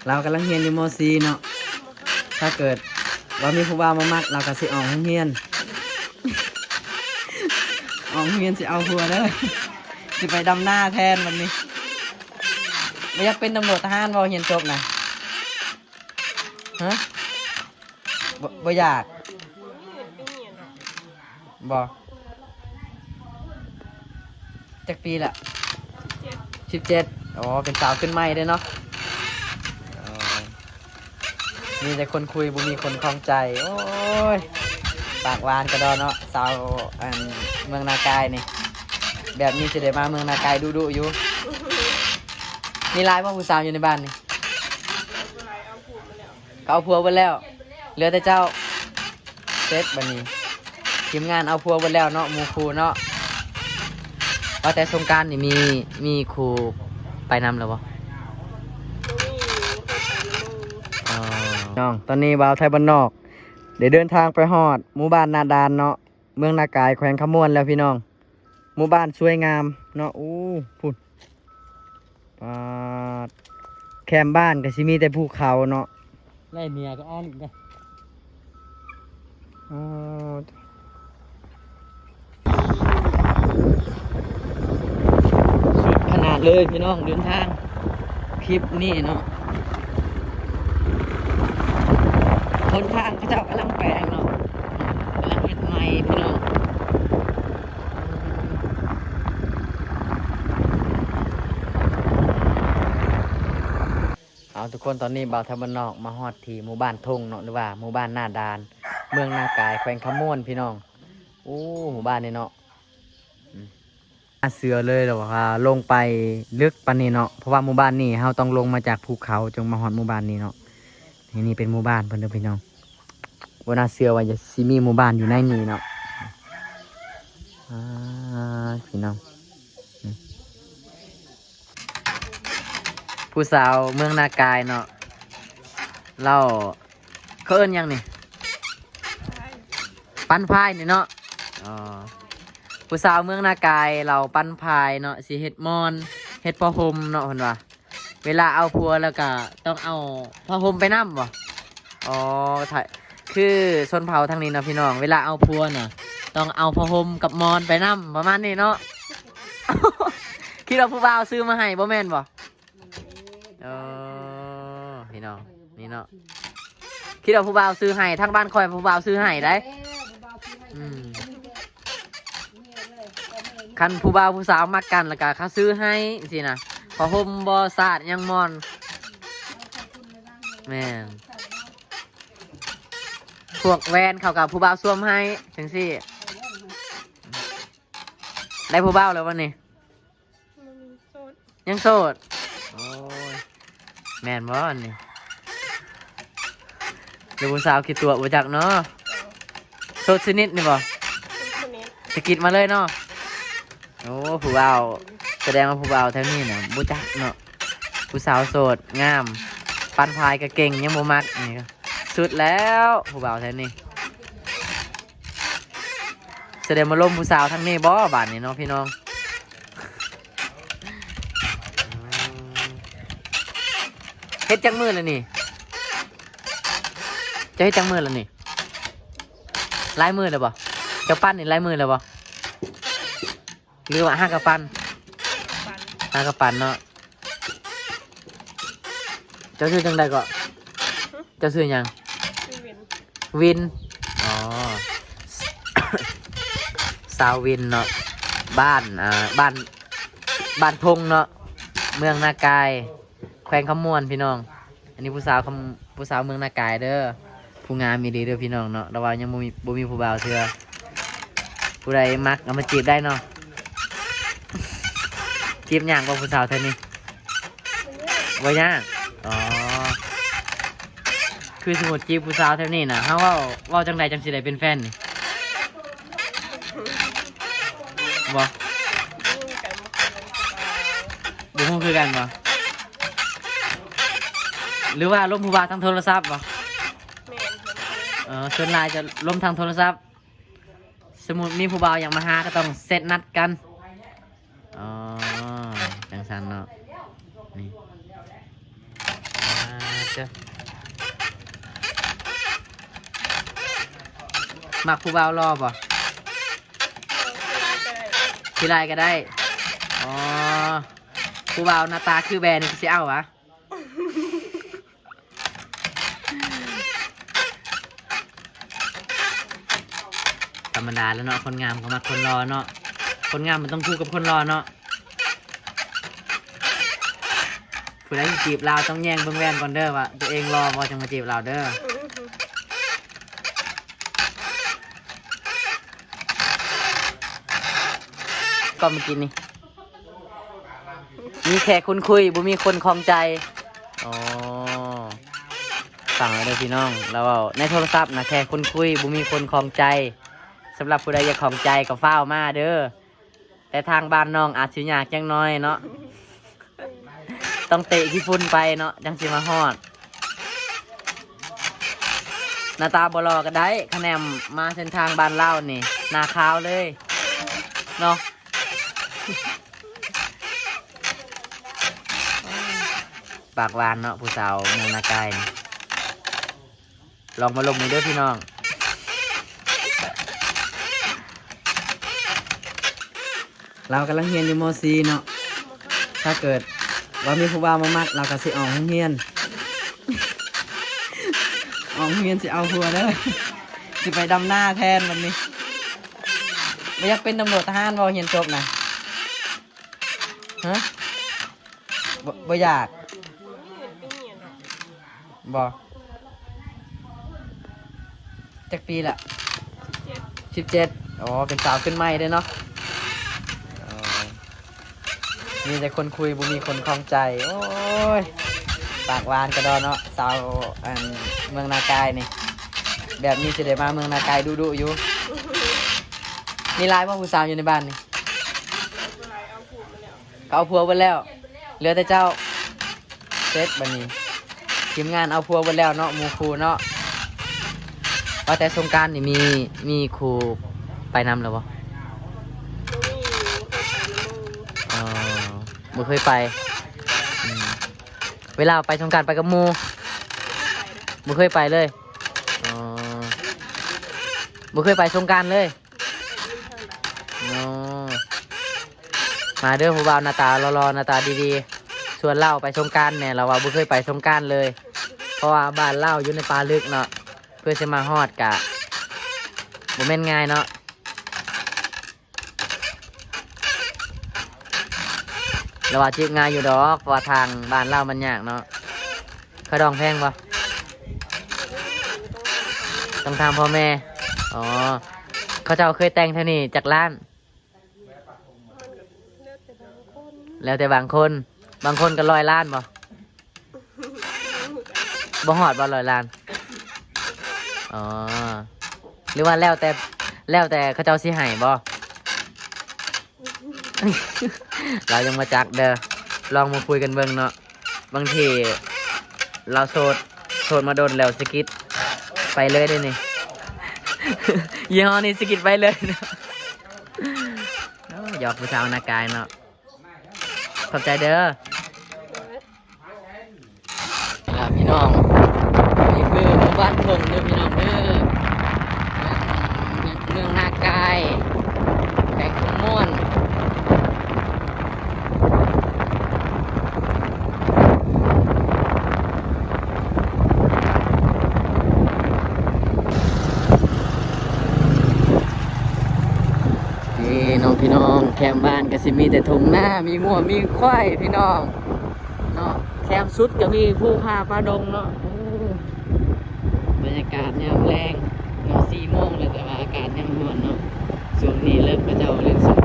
ລາວກຳລັງຮຽນຢູ່ ມໍສີ່ ເນາະ. ຖ້າເກີດວ່າມີຜູ້ບ່າວມາມັກ ລາວກໍຊິອອກໂຮງຮຽນ ອອກໂຮງຮຽນຊິເອົາຜົວເດີ ຊິໄປດຳນາແທນບັດນີ້. ບໍ່ຢາກເປັນຕຳຫຼວດທະຫານບໍ່ ຮຽນຈົບນະ? ຮະ? ບໍ່ ບໍ່ຢາກ. ບໍ່. ຈັກປີລະ? ສິບເຈັດ. ອໍ ເປັນສາວຂຶ້ນໃໝ່ເດ້ເນາະ. ອໍ ມີແຕ່ຄົນຄຸຍ ບໍ່ມີຄົນຄອງໃຈ. ໂອ້ຍ ປາກຫວານກະດໍເນາະ ສາວ ອັນ ເມືອງນາກາຍນີ້. ແບບນີ້ຊິໄດ້ມາເມືອງນາກາຍດຸໆຢູ່. ມີຫຼາຍບໍ່ຜູ້ສາວຢູ່ໃນບ້ານນີ້? ເຂົາເອົາຜົວເບິດແລ້ວ ເຫຼືອແຕ່ເຈົ້າ. ເສັດບັດນີ້ ທີມງານເອົາຜົວເບິດແລ້ວເນາະ ໝູ່ຄູ່ເນາະ. ວ່າແຕ່ສົງການນີ້ມີ ມີຄູ່ໄປນຳແລ້ວບໍ່? ບໍ່ມີ ບໍ່ເຄີຍໄປນຳໝູ່. ອໍ ນ້ອງ ຕອນນີ້ບ່າວໄທບ້ານນອກ ໄດ້ເດີນທາງໄປຮອດໝູ່ບ້ານນາດານເນາະ ເມືອງນາກາຍ ແຂວງຄຳມ່ວນແລ້ວພີ່ນ້ອງ. ໝູ່ບ້ານສວຍງາມເນາະ. ໂອ້ ພຸ້ນ ປາດ ແຄມບ້ານກໍຊິມີແຕ່ພູເຂົາເນາະ. ໄລ່ເມຍກໍອ່ອນອີກເດ້. ອໍ ສຸດຂະໜາດເລີຍພີ່ນ້ອງ ເດີນທາງ ຄລິບນີ້ເນາະ. ຫົນທາງເຂົາເຈົ້າກຳລັງແປງເນາະ ກຳລັງເຮັດໃໝ່ພີ່ນ້ອງ. ເອົາ ທຸກຄົນ ຕອນນີ້ບ່າວໄທບ້ານນອກມາຮອດທີ່ໝູ່ບ້ານທົ່ງເນາະ ຫຼືວ່າໝູ່ບ້ານນາດານ ເມືອງນາກາຍ ແຂວງຄຳມ່ວນພີ່ນ້ອງ. ໂອ້ ໝູ່ບ້ານນີ້ເນາະ ອືມ ໜ້າເຊື່ອເລີຍວ່າລົງໄປເລິກປານນີ້ເນາະ ເພາະວ່າໝູ່ບ້ານນີ້ເຮົາຕ້ອງລົງມາຈາກພູເຂົາຈຶ່ງມາຮອດໝູ່ບ້ານນີ້ເນາະ. ນີ້ ນີ້ເປັນໝູ່ບ້ານເພິ່ນເດີພີ່ນ້ອງ. ບໍ່ໜ້າເຊື່ອວ່າຈະ ຊິມີໝູ່ບ້ານຢູ່ໃນນີ້ເນາະ. ອ່າ ພີ່ນ້ອງ ອືມ ຜູ້ສາວເມືອງນາກາຍເນາະ ລາວ ເຂົາເອີ້ນຫຍັງນີ້? ປັ້ນພາຍນີ້ເນາະ. ອໍ ຜູ້ສາວເມືອງນາກາຍ ລາວປັ້ນພາຍເນາະ ຊິເຮັດໝອນ ເຮັດຜ້າຫົ່ມເນາະ ເພິ່ນວ່າ. ເວລາເອົາຜົວແລ້ວກະຕ້ອງເອົາຜ້າຫົ່ມໄປນຳບໍ່? ອໍ ຖ້າ ຄືຊົນເຜົ່າທາງນີ້ເນາະພີ່ນ້ອງ ເວລາເອົາຜົວນະ ຕ້ອງເອົາຜ້າຫົ່ມກັບໝອນໄປນຳ ປະມານນີ້ເນາະ. ຄິດວ່າຜູ້ບ່າວຊື້ມາໃຫ້ບໍ່ແມ່ນບໍ່? ເອີ ພີ່ນ້ອງ ນີ້ເນາະ ຄິດວ່າຜູ້ບ່າວຊື້ໃຫ້ ທາງບ້ານຂ້ອຍຜູ້ບ່າວຊື້ໃຫ້ໄດ໋. ອືມ ຄັນຜູ້ບ່າວຜູ້ສາວມັກກັນ ແລ້ວກະເຂົາຊື້ໃຫ້ຊີ້ນະ ຜ້າຫົ່ມບໍ່ ສາດຫຍັງ ໝອນ. ແມ່ນ ພວກແຫວນເຂົາກະຜູ້ບ່າວສວມໃຫ້ ຈັ່ງຊີ້. ໄດ້ຜູ້ບ່າວແລ້ວບໍ່ນີ້? ຍັງໂສດ ຍັງໂສດ. ໂອ້ຍ ແມ່ນບໍ່ອັນນີ້? ຫຼືຜູ້ສາວຂີ້ຕົວະ ບໍ່ຈັກເນາະ. ໂສດສະໜິດນີ້ບໍ່? ໂສດສະໜິດ ສະກິດມາເລີຍເນາະ. ໂອ້ ຜູ້ບ່າວ ສະແດງວ່າຜູ້ບ່າວແຖວນີ້ນະບໍ່ຈັກເນາະ. ຜູ້ສາວໂສດງາມ ປັ້ນພາຍກໍເກັ່ງ ຍັງບໍ່ມັກ ນີ້ກໍສຸດແລ້ວ ຜູ້ບ່າວແຖວນີ້. ຊິໄດ້ມາລົມຜູ້ສາວທາງນີ້ບໍ່ບາດນີ້ເນາະພີ່ນ້ອງ? ເຮັດຈັກມື້ແລ້ວນີ້? ເຈົ້າເຮັດຈັກມື້ແລ້ວນີ້? ຫຼາຍມື້ແລ້ວບໍ່? ເຈົ້າປັ້ນນີ້ຫຼາຍມື້ແລ້ວບໍ່? ຫຼືວ່າຫາກະປັ້ນ? ຫາກະປັ້ນເນາະ. ເຈົ້າຊື່ຈັ່ງໃດເກາະ? ເຈົ້າຊື່ຫຍັງ? ຊື່ວິນ ວິນ. ອໍ ສາວວິນເນາະ ບ້ານ ອ່າ ບ້ານ ບ້ານທົ່ງເນາະ ເມືອງນາກາຍ ແຂວງຄຳມ່ວນ ພີ່ນ້ອງ. ອັນນີ້ຜູ້ສາວຄຳ ຜູ້ສາວເມືອງນາກາຍເດີ ຜູ້ງາມອີ່ຫຼີເດີພີ່ນ້ອງເນາະ. ລະວ່າຍັງບໍ່ມີ ບໍ່ມີຜູ້ບ່າວເທື່ອ ຜູ້ໃດມັກເອົາມາຈີບໄດ້ເນາະ. ຈີບຍາກບໍ່ຜູ້ສາວແຖວນີ້? ບໍ່ຍາກ. ອໍ ຄືສົມມຸດຈີບຜູ້ສາວແຖວນີ້ນະ ເຮົາເວົ້າ ເວົ້າຈັ່ງໃດຈັ່ງຊິໄດ້ເປັນແຟນນີ້? ບໍ່ ບໍ່ຮູ້ຄືກັນບໍ່? ຫຼືວ່າລົມຜູ້ບ່າວທາງໂທລະສັບບໍ່? ແມ່ນ ເອີ ສ່ວນຫຼາຍຈະລົມທາງໂທລະສັບ. ສົມມຸດມີຜູ້ບ່າວຢາກມາຫາກໍຕ້ອງເຊັດນັດກັນ. ອໍ ຈັ່ງຊັ້ນເນາະ. ນີ້ ອ່າ ເດີ ມັກຜູ້ບ່າວຫຼໍ່ບໍ່? ຂີ້ລ້າຍກໍໄດ້. ອໍ ຜູ້ບ່າວໜ້າຕາຄືແບນີ້ຊິເອົາຫວາ? ທຳມະດາແຫຼະເນາະ ຄົນງາມກໍມັກຄົນຫຼໍ່ເນາະ. ຄົນງາມມັນຕ້ອງຄູ່ກັບຄົນຫຼໍ່ເນາະ. ຜູ້ໃດຊິຈີບລາວຕ້ອງແຍງເບິ່ງແວ່ນກ່ອນເດີ ວ່າຕົວເອງຫຼໍ່ບໍ່ ຈັ່ງມາຈີບລາວເດີ. ກໍເມື່ອກີ້ນີ້ ມີແຄ່ຄົນຄຸຍ ບໍ່ມີຄົນຂອງໃຈ. ອໍ ຟັງເອົາເດີພີ່ນ້ອງ ລາວເວົ້າໃນໂທລະສັບນະ ແຄ່ຄົນຄຸຍ ບໍ່ມີຄົນຂອງໃຈ. ສຳລັບຜູ້ໃດຢາກຂອງໃຈກໍຟ້າວມາເດີ ແຕ່ທາງບ້ານນ້ອງອາດຊິຍາກຈັກໜ້ອຍເນາະ ຕ້ອງເຕະຂີ້ຝຸ່ນໄປເນາະ ຈັ່ງຊິມາຮອດ. ໜ້າຕາບໍ່ຫຼໍ່ກໍໄດ້ ຄະແນມມາເສັ້ນທາງບ້ານລາວນີ້ ໜ້າຂາວເລີຍເນາະ. ປາກຫວານເນາະ ຜູ້ສາວເມືອງນາກາຍນີ້. ລອງມາລົມເບິ່ງເດີພີ່ນ້ອງ. ລາວກຳລັງຮຽນຢູ່ ມໍສີ່ ເນາະ. ຖ້າເກີດວ່າມີຜູ້ບ່າວມາມັກ ລາວກໍຊິອອກໂຮງຮຽນ ອອກໂຮງຮຽນຊິເອົາຜົວເດີ ຊິໄປດຳນາແທນບັດນີ້. ບໍ່ຢາກເປັນຕຳຫຼວດທະຫານບໍ່ ຮຽນຈົບນະ? ຮະ? ບໍ່ ບໍ່ຢາກ ບໍ່. ຈັກປີລະ? ສິບເຈັດ. ອໍ ເປັນສາວຂຶ້ນໃໝ່ເດ້ເນາະ. ອໍ ມີແຕ່ຄົນຄຸຍ ບໍ່ມີຄົນຄອງໃຈ. ໂອ້ຍ ປາກຫວານກະດໍເນາະ ສາວ ອັນ ເມືອງນາກາຍນີ້. ແບບນີ້ຊິໄດ້ມາເມືອງນາກາຍດຸໆຢູ່. ມີຫຼາຍບໍ່ຜູ້ສາວຢູ່ໃນບ້ານນີ້? ເຂົາເອົາຜົວເບິດແລ້ວ ເຫຼືອແຕ່ເຈົ້າ. ເສັດບັດນີ້ ທີມງານເອົາຜົວເບິດແລ້ວເນາະ ໝູ່ຄູ່ເນາະ. ວ່າແຕ່ສົງການນີ້ມີ ມີຄູ່ໄປນຳແລ້ວບໍ່? ບໍ່ມີ ບໍ່ເຄີຍໄປນຳໝູ່. ອໍ ບໍ່ເຄີຍໄປ. ອືມ ເວລາໄປສົງການໄປກັບໝູ່? ບໍ່ເຄີຍໄປເລີຍ. ອໍ ບໍ່ເຄີຍໄປສົງການເລີຍ. ອໍ ມາເດີຜູ້ບ່າວໜ້າຕາຫຼໍ່ໆ ໜ້າຕາດີໆ ຊວນລາວໄປສົງການແດ່. ລາວວ່າບໍ່ເຄີຍໄປສົງການເລີຍ ເພາະວ່າບ້ານລາວຢູ່ໃນປ່າລຶກເນາະ ເພື່ອຊິມາຮອດກະບໍ່ແມ່ນງ່າຍເນາະ. ລາວວ່າຈີບງ່າຍຢູ່ດອກ ເພາະວ່າທາງບ້ານລາວມັນຍາກເນາະ. ຄ່າດອງແພງບໍ່? ຕ້ອງຖາມພໍ່ແມ່. ອໍ ເຂົາເຈົ້າເຄີຍແຕ່ງແຖວນີ້ຈັກລ້ານ? ແລ້ວແຕ່ບາງຄົນ ບາງຄົນກໍຮ້ອຍລ້ານບໍ່? ບໍ່ຮອດບໍ່ຮ້ອຍລ້ານ? ອໍ ຫຼືວ່າແລ້ວແຕ່ ແລ້ວແຕ່ເຂົາເຈົ້າຊິໃຫ້ບໍ່? ລາວຍັງບໍ່ຈັກເດີ ລອງມາຄຸຍກັນເບິ່ງເນາະ. ບາງທີລາວໂສດ ໂສດມາດົນແລ້ວ ສະກິດໄປເລີຍເດ້ນີ້. ຍີ່ຫໍ້ນີ້ສະກິດໄປເລີຍ. ໂອ້ ຢອກຜູ້ສາວນາກາຍເນາະ. ຂອບໃຈເດີ. ອ່າ ພີ່ນ້ອງ ນີ້ຄືໝູ່ບ້ານເພິ່ນເດີພີ່ນ້ອງເດີ ເມືອງນາກາຍ ແຂວງຄຳມ່ວນ. ນີ້ເນາະພີ່ນ້ອງ ແຄມບ້ານກໍຊິມີແຕ່ທົ່ງນາ ມີງົວມີຄວາຍພີ່ນ້ອງເນາະ. ແຄມສຸດກໍມີພູຜາປ່າດົງເນາະ. ໂອ້ ບັນຍາກາດຍາມແລງເນາະ ສີ່ໂມງແລ້ວ ແຕ່ວ່າອາກາດຍັງຮ້ອນເນາະ. ຊ່ວງນີ້ເລີ່ມ ເຂົາເຈົ້າເຫຼັ້ນສົງ